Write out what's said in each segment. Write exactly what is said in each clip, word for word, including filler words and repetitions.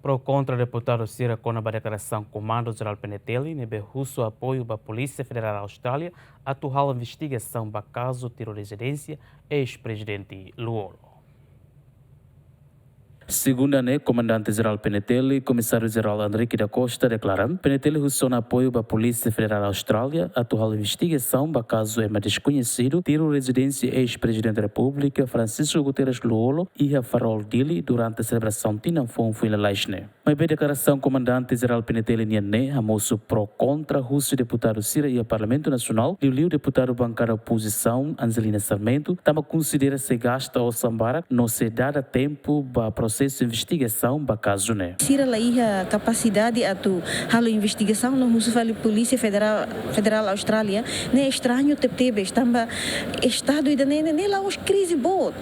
Pro kontra deputadu sira kona-ba deklarasaun Komandu Jerál P N T L ne'ebé husu apoiu ba Polísia Federál Austrália atu halo investigasaun ba kazu tiru rezidénsia eis-prezidente Lú-Olo. Segunda ne'e, Komandante Jerál P N T L, Komisáriu Jerál Henrique da Costa, deklara, P N T L husu ona apoiu ba Polísia Federál Austrália atu halo investigasaun ba kazu ema deskoñesidu tiru rezidénsia eis-Prezidente Repúblika Francisco Guterres Lú-Olo iha Farol, Dili, durante selebrasaun tinan foun foin lalais ne'e. Maibé deklarasaun Komandante Jerál P N T L nian ne'e hamosu pro kontra husi deputadu sira iha Parlamentu Nasionál, liuliu deputadu bankada opozisaun Angelina Sarmento, tanba konsidera sei gasta osan barak no sei dada tempu ba prosesu investigasaun ba kazu ne'e. Sira la iha kapasidade atu halo investigasaun no husu fali Polísia Federál, Federál Austrália, ne'e estrañu tebetebes, tanba Estadu ida-ne'e ne'e, ne'e la'ós krize boot.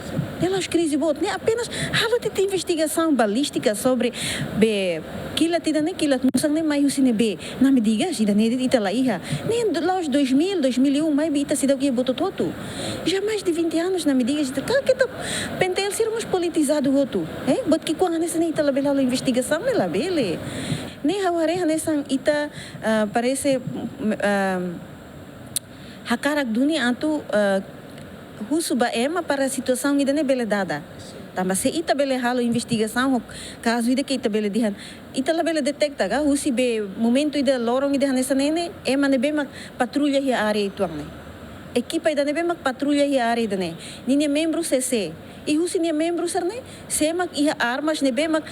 Ne'e la'ós krize boot. Ne'e apenas halo tiha investigasaun balístika sobre be kilat ida-ne'e, kilat musan ne'e mai husi ne'ebé. Namdigas ida-ne'e de'it ita la iha. Ne'e do-, la'ós dois mil, dois mil e um, maibé ita seidauk iha buat hotu-hotu. Já mais de vinte anos namdigas ita, ka keta P N T L sira mós politizadu hotu. Eh, buat ki'ikoan hanesan ne'e ita labele halo investigasaun ne'e labele. Ne'e ha'u haree hanesan ita, ah, parese, ah, hakarak duni atu, ah, husu ba ema para situasaun ida-ne'e bele dada. Tanba se ita bele halo investigasaun ho kazu ida ke ita bele dehan, ita labele deteta ka, husi be momentu ida loron ida hanesan ne'e ne'e, ema ne'ebé mak patrulla iha área uitoan ne'e. Ekipa ida ne'ebé mak patrulla iha área ida-ne'e. Ninia membru sé-sé. I husi nia membru sira-ne'e, sé mak iha armas ne'ebé mak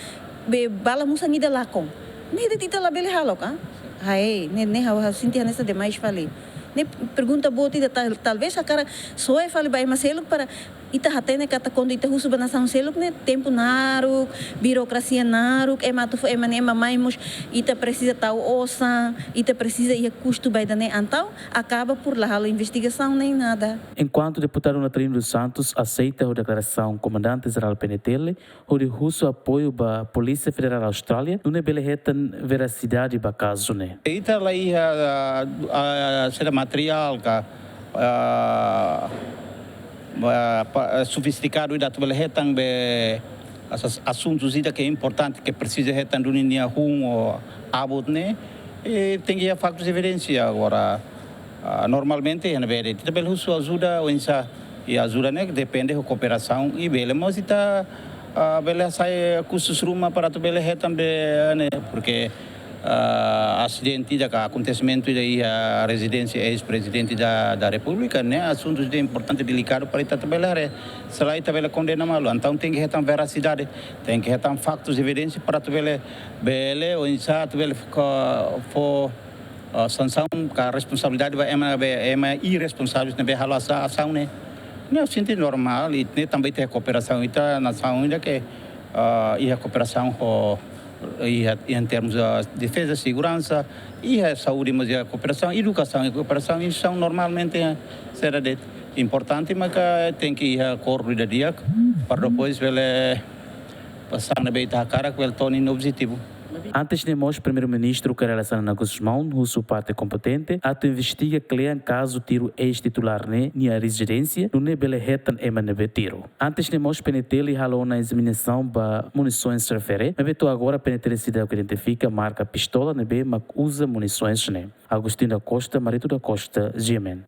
be bala musan ida lakon. Ne'e de'it ita labele halo ka? Hae, ne'e, ne'e ha'u, ha'u sente hanesan demais fali. Ne'e pergunta boot ida, tal-, talvés hakarak soe fali ba ema seluk para ita hatene katak kuandu ita husu ba nasaun seluk ne'e tempu naruk, birokrasia naruk, ema atu fó ema ne'e ema mai mós ita presiza tau osan, ita presiza iha kustu ba ida-ne'e, entaun akaba por la halo investigasaun nem nada. Enkuantu deputadu Natalino dos Santos aseita ho deklarasaun Komandante Jerál P N T L, hodi husu apoiu ba Polísia Federál Austrália, nune'e bele hetan verasidade ba kazu ne'e. Ita la iha, ah, ah, sira materiál ka, ah, ah, pa-, ah, sofistikadu ida atu bele hetan be as-, as-, asuntus ida ke importante, ke presiza hetan duni nia hun ou abut ne'e, eh, tenke iha faktus, evidénsia. Agora, ah, normalmente, iha ne'ebé de'it ita bele husu ajuda oinsá, i ajuda ne'e depende ho kooperasaun, i bele mós ita, ah, bele hasa'e kustus ruma para atu bele hetan be, ne'e, porke, ah, asidente ida ka akontesimentu ida iha rezidénsia eis-Prezidente da, da Repúblika, ne'e asuntus ida importante, delikadu para ita atu bele haree. Se lae ita bele kondena malu, entaun tenke hetan verasidade, tenke hetan faktus, evidénsia para atu bele, bele oinsá atu bele fó, fó ah, sansaun ka responsabilidade ba ema, be ema irresponsavel ne'ebé halo asa-, asaun ne'e. Ne'e ha'u sente normál, i ne'e tanba ita kooperasaun, ita nasaun ida ke, ah, iha kooperasaun ho, iha, iha em termos, ah, defeza, seguransa, iha saúde mós iha kooperasaun, edukasaun iha kooperasaun, instituisaun normalmente, eh, sira de'it. Importante maka tenke iha akordu ida di'ak, para depois bele, ba saida ne'ebé ita hakarak bele to'o nia objetivu. Antes ne'e mós, Primeiru-Ministru Kay Rala Xanana Gusmão husu parte kompetente atu investiga kle'an kazu tiru eis-titulár ne'e nia rezidénsia, nune'e bele hetan ema ne'ebé tiru. Antes ne'e mós, P N T L halo ona ezaminasaun ba munisoens refere, maibé to'o agora P N T L seidauk identifika marka pistola ne'ebé mak uza munisoens ne'e. Agostinho da Costa, Marito da Costa, G M N.